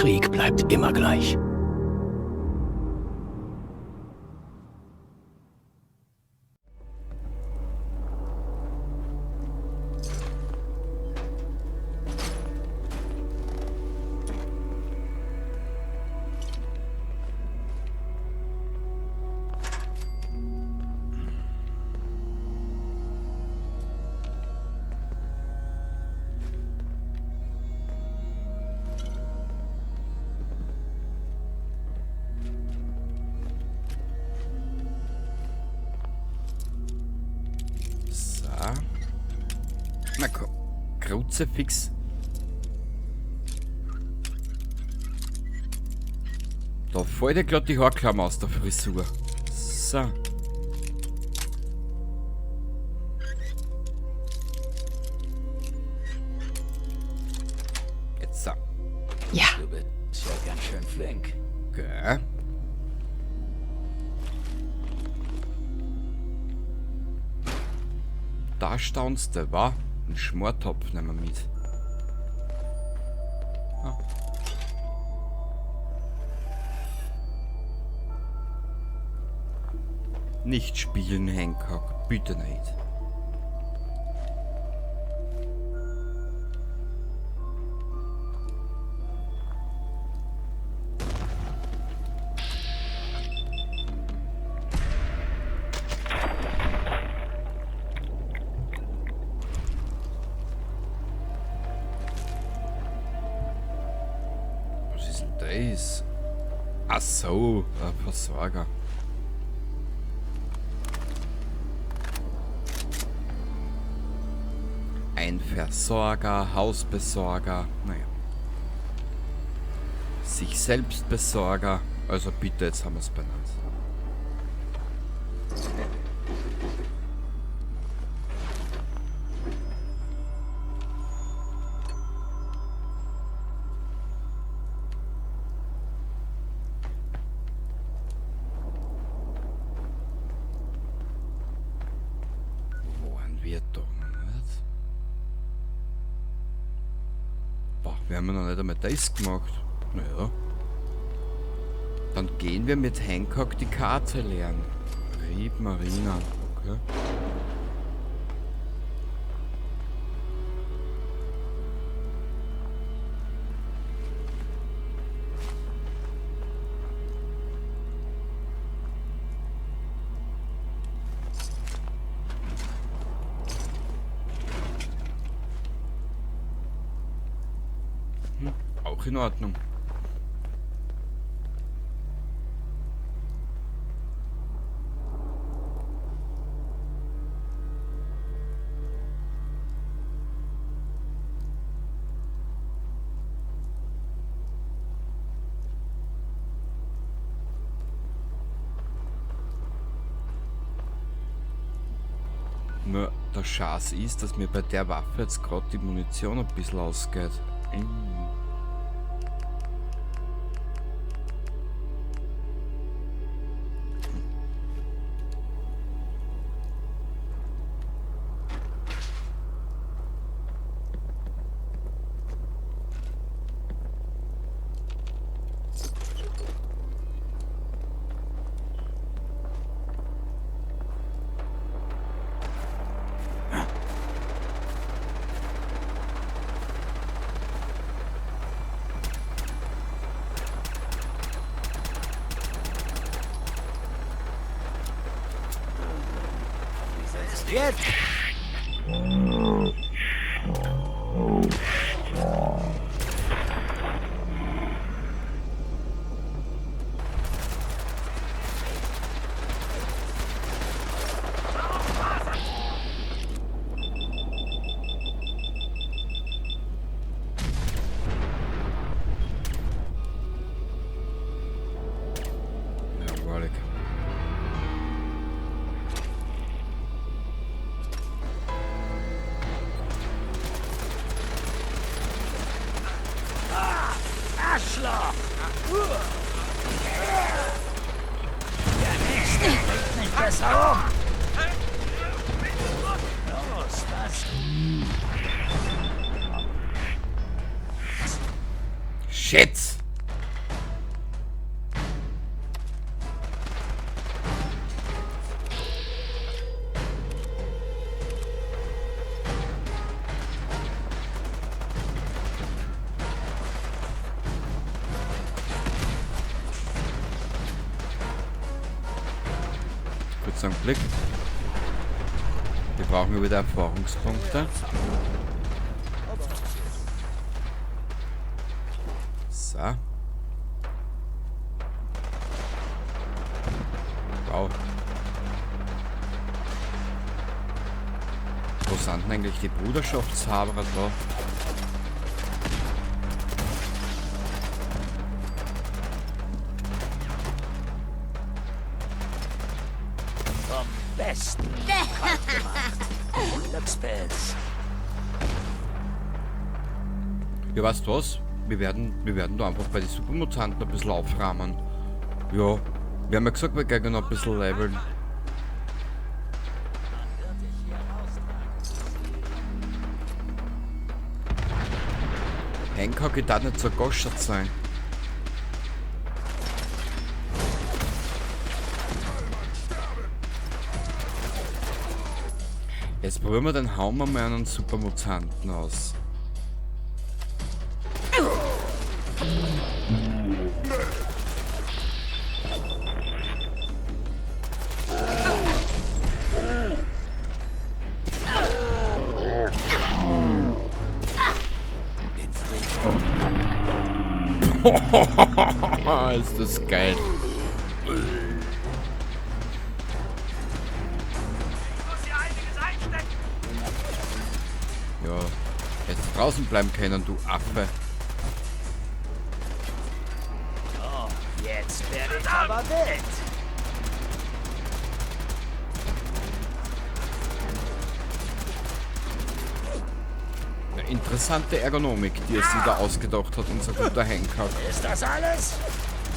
Krieg bleibt immer gleich. So. Na komm. Kruzifix. Da fällt dir glatt die Haarklammer aus der Frisur. So. Jetzt so. Ja. Du bist ja ganz schön flink. Okay. Da staunst du, wa? Ein Schmortopf nehmen wir mit. Ah. Nicht spielen, Hancock. Bitte nicht. Was ist denn das? Ach so, ein Versorger. Ein Versorger, Hausbesorger, naja. Sich selbst Besorger. Also bitte, jetzt haben wir's benannt. Wo waren wir da noch nicht? Boah, wir haben ja noch nicht einmal das gemacht. Naja. Dann gehen wir mit Hancock die Karte lernen. Rieb Marina. Okay. Auch in Ordnung. Nur der Schatz ist, dass mir bei der Waffe jetzt grad die Munition ein bisschen ausgeht. Jetzt! Arschloch! Der Nächste bringt mich besser um! Los, das... Shit! Kurzer Blick. Wir brauchen wieder Erfahrungspunkte. So. Wow. Wo sind denn eigentlich die Bruderschaftshaberer da? Vom Besten kalt gemacht. Glückspilz. Ja, weißt du was? Wir werden da einfach bei den Supermutanten ein bisschen aufrahmen. Ja, wir haben ja gesagt, wir gehen noch ein bisschen leveln. Hancock, ich darf nicht so goschert sein. Jetzt probieren wir den Hauen wir mal einen Supermutanten aus. Ist das geil. Ja, hättest draußen bleiben können, du Affe. Oh, jetzt werde ich aber wild. Eine interessante Ergonomik, die es sich da ausgedacht hat, unser guter Hancock. Ist das alles?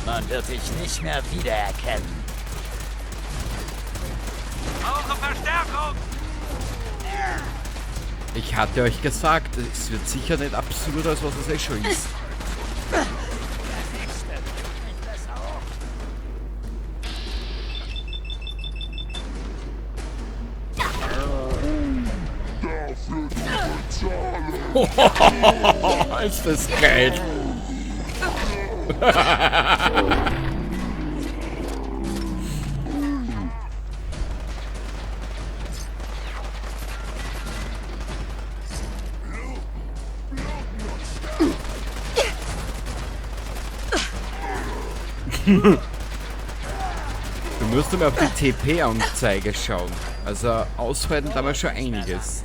Man wird dich nicht mehr wiedererkennen. Brauche Verstärkung! Ich hatte euch gesagt, es wird sicher nicht absurder, als was es eh schon ist. Ist das geil! Du musst mal auf die TP-Anzeige schauen. Also aushalten da wir schon einiges.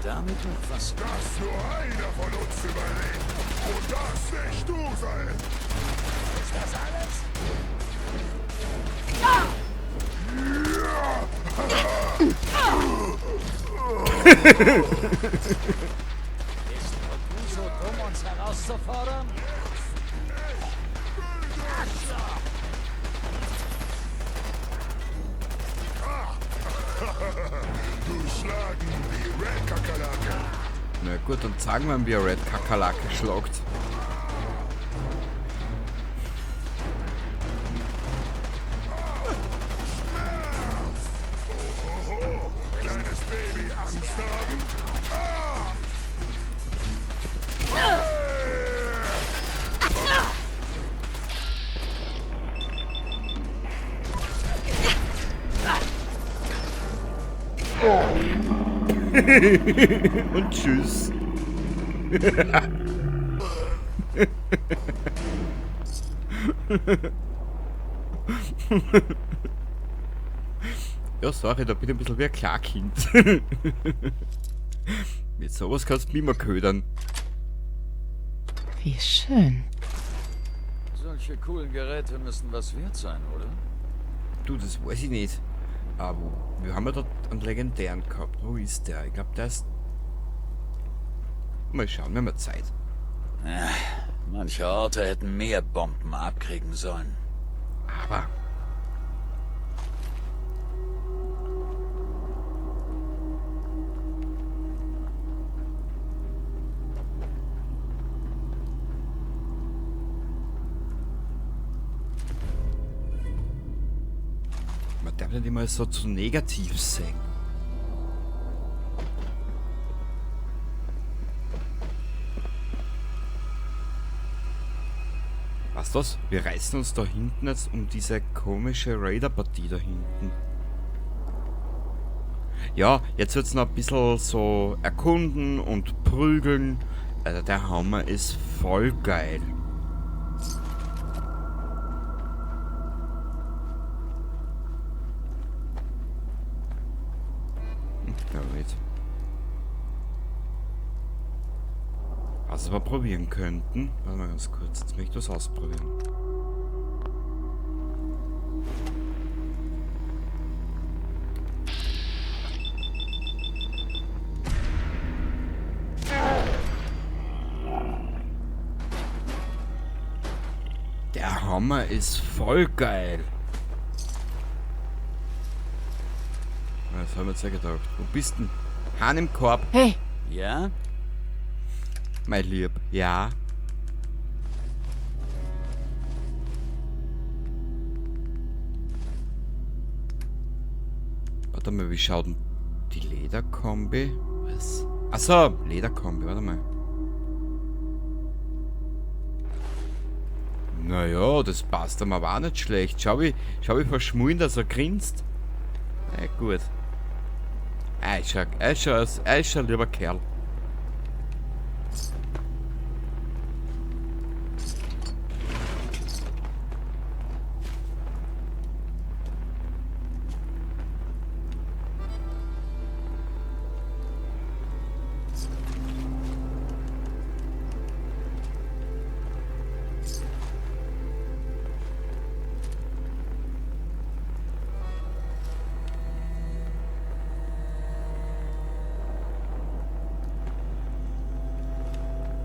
Damit noch was? Dass nur einer von uns überlebt und das nicht du sein. Ist das alles? Ist Rogu so dumm, uns herauszufordern? Du schlagen wie Red Kakerlake. Na gut, dann zeigen wir ihm, wie er Red Kakerlake schlagt. Ohoho, kleines Baby, Angst haben? Ah! Und tschüss. Ja, sorry, da bin ich ein bisschen wie ein Klarkind. Mit sowas kannst du mich immer ködern. Wie schön. Solche coolen Geräte müssen was wert sein, oder? Du, das weiß ich nicht. Aber wir haben ja dort einen legendären gehabt. Wo ist der? Ich glaub, der ist... Mal schauen, wir haben ja Zeit. Manche Orte hätten mehr Bomben abkriegen sollen. Aber... Man darf nicht immer so zu negativ sein. Was das? Wir reißen uns da hinten jetzt um diese komische Raider-Partie da hinten. Ja, jetzt wird's noch ein bisschen so erkunden und prügeln. Also der Hammer ist voll geil. Ja, mit. Was wir probieren könnten. Warte mal ganz kurz, jetzt möchte ich was ausprobieren. Der Hammer ist voll geil. Das haben wir jetzt ja gedacht. Wo bist denn? Hahn im Korb. Hey! Ja? Mein Lieb, ja. Warte mal, wie schaut denn die Lederkombi? Was? Achso, Lederkombi, warte mal. Naja, das passt ihm aber auch nicht schlecht. Schau wie verschmullen, dass er grinst. Na gut. Er ist schon ein lieber Kerl.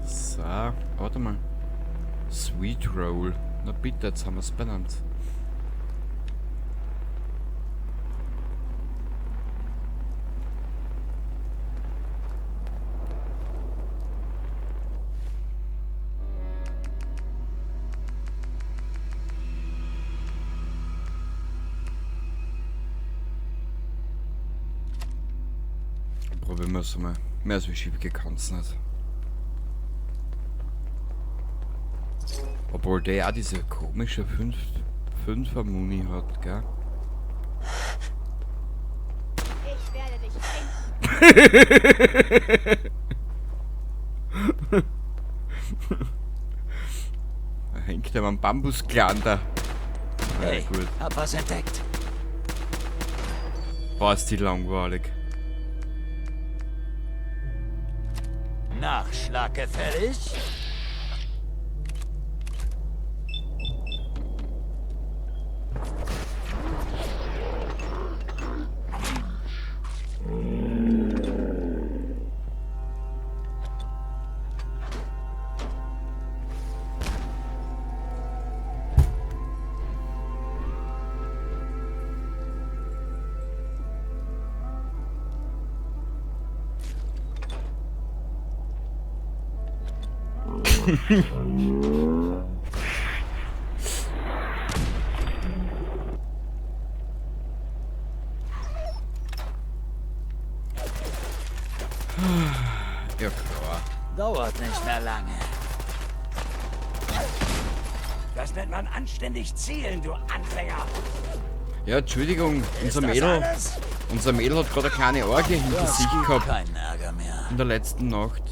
So, warte mal. Sweet Roll. Na bitte, jetzt haben wir es benannt. Probieren wir es mal. Mehr als wie schief kann's nicht. Obwohl der ja diese komische 5er Muni hat, gell? Ich werde dich finden. Da hängt er am Bambusklan da. Hey, Ja, gut. Hab was entdeckt. Boah, ist die langweilig. Nachschlag gefällig? Ja, klar. Dauert nicht mehr lange. Das nennt man anständig zielen, du Anfänger. Ja, Entschuldigung, unser Mädel hat gerade eine kleine Orgie hinter sich gehabt. Keinen Ärger mehr. In der letzten Nacht.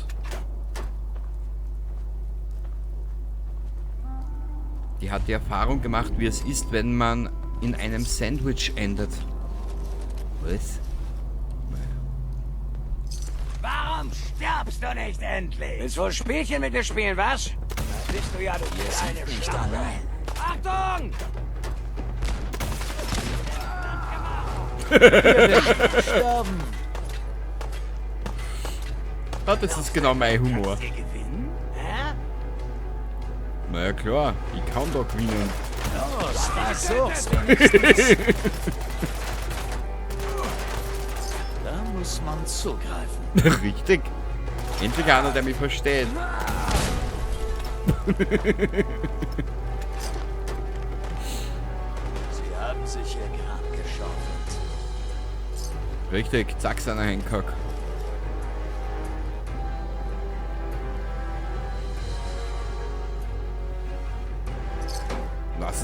Die hat die Erfahrung gemacht, wie es ist, wenn man in einem Sandwich endet. Was? Warum stirbst du nicht endlich? Willst wohl Spielchen mit mir spielen, was? Da bist du ja, du kleine Nicht Schlampe. allein. Achtung! Sterben. Ah, das ist genau mein Humor. Kannst du gewinnen? Hä? Na ja, klar, ich kann da gewinnen. Los, versuch's wenigstens. Da muss man zugreifen. Richtig. Endlich einer, der mich versteht. Sie haben sich ihr Grab geschaufelt. Richtig, zack, seiner Hancock.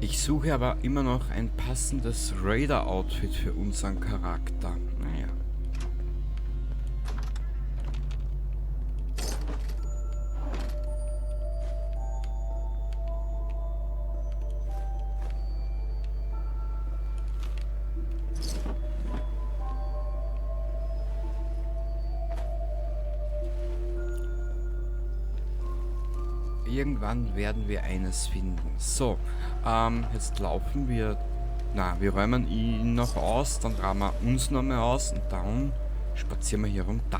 Ich suche aber immer noch ein passendes Raider-Outfit für unseren Charakter. Naja. Irgendwann werden wir eines finden. So, jetzt laufen wir... Na, wir räumen ihn noch aus, dann räumen wir uns noch mal aus und dann spazieren wir hier runter.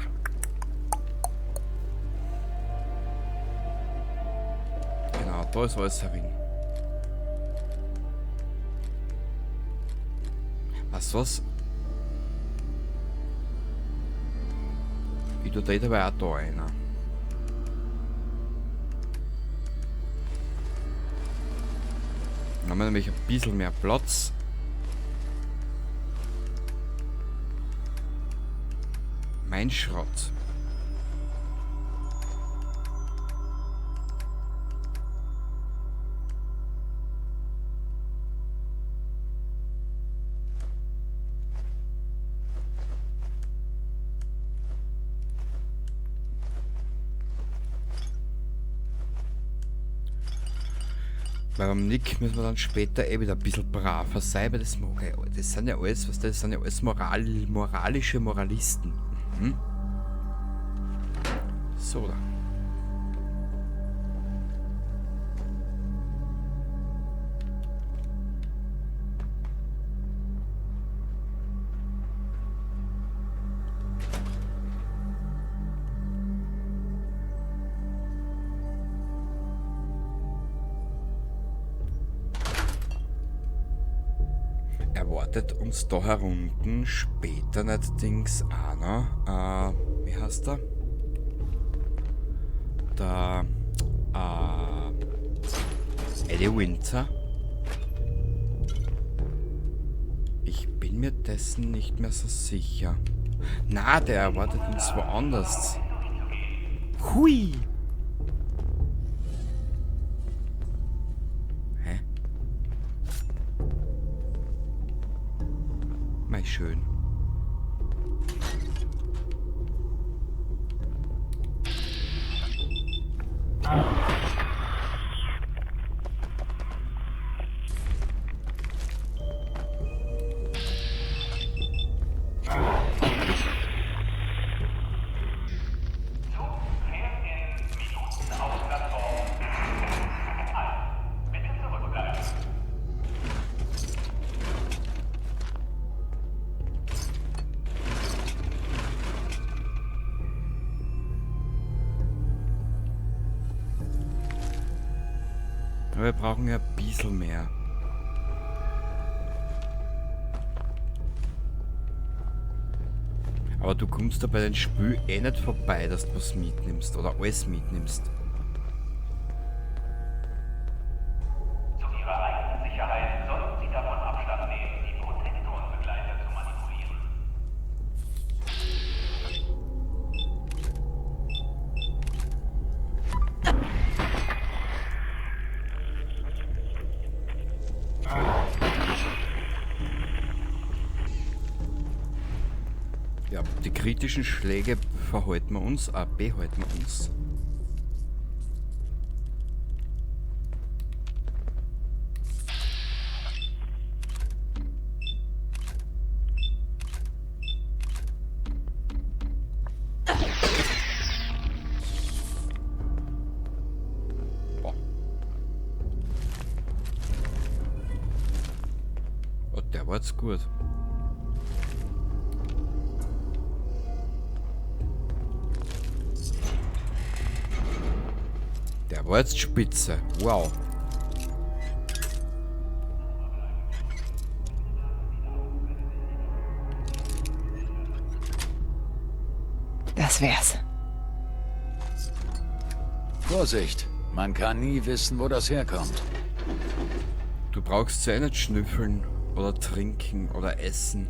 Genau, da ist alles herin. Weißt du was? Ich tue da dabei auch da rein. Dann haben wir nämlich ein bisschen mehr Platz. Mein Schrott. Weil beim Nick müssen wir dann später eh wieder ein bisschen braver sein, weil das mag ich. Das sind ja alles, was das sind ja alles moralische Moralisten. So da. Erwartet uns da herunten später nicht Dings auch noch. Wie heißt der? Der Eddie Winter. Ich bin mir dessen nicht mehr so sicher. Na, der erwartet uns woanders. Hui! Hä? Mei, schön. Aber wir brauchen ja ein bisschen mehr. Aber du kommst da bei den Spiel eh nicht vorbei, dass du was mitnimmst oder alles mitnimmst. Zu Ihrer eigenen Sicherheit sollten Sie davon Abstand nehmen, die Protektron-Begleiter zu manipulieren. Ja, die kritischen Schläge verhalten wir uns, behalten wir uns. Boah. Oh, der war jetzt gut. Der war jetzt spitze. Wow. Das wär's. Vorsicht, man kann nie wissen, wo das herkommt. Du brauchst ja eh nicht schnüffeln oder trinken oder essen.